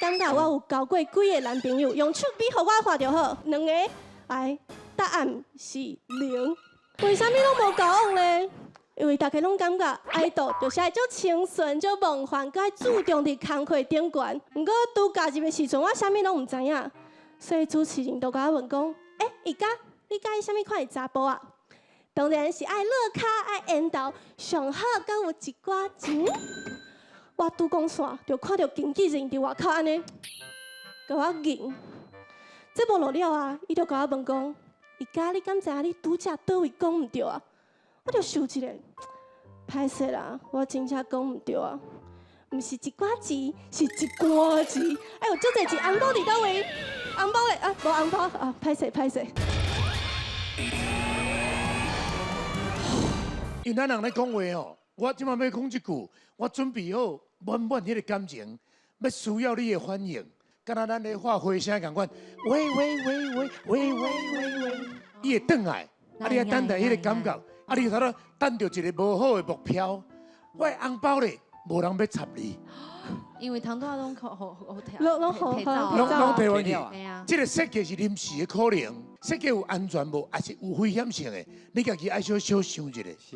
感覺我有交過幾个男朋友？用手比予我看就好。兩个，來，答案是零。為啥物攏無交往咧？因為大家攏感覺 idol 就是愛足清純、足夢幻，閣愛注重佇工課頂懸。毋過拄加入的時陣，我啥物攏毋知影，所以主持人就共我問講：欸，伊家你佮意啥物款的查埔仔？當然是愛樂跤、愛緣投，上好閣有一寡錢。我拄講煞，就看著經紀人佇外口按呢，共我認。節目落了啊，伊就共我問講：伊家你敢知影你拄才佗位講毋對啊？我就想一下，歹勢啦，我真正講毋對啊，毋是一寡錢，是一罐錢。哎呦，足濟錢，紅包佇佗位？紅包咧啊，無紅包啊，歹勢歹勢。因為咱人咧講話吼，我這擺欲講這句，我準備好滿滿彼个感情，欲需要你的反應，敢若咱咧發花聲仝款，喂喂喂喂喂喂喂喂，伊會轉來，啊你愛等待彼个感覺，啊你頭拄等著一个無好的目標，我的紅包咧，無人欲插你。因為頭拄仔攏好好好聽，攏攏好攏攏提完去。對啊。這个設計是臨時的可能，設計有安全無，抑是有危險性的，你家己愛小小想一下。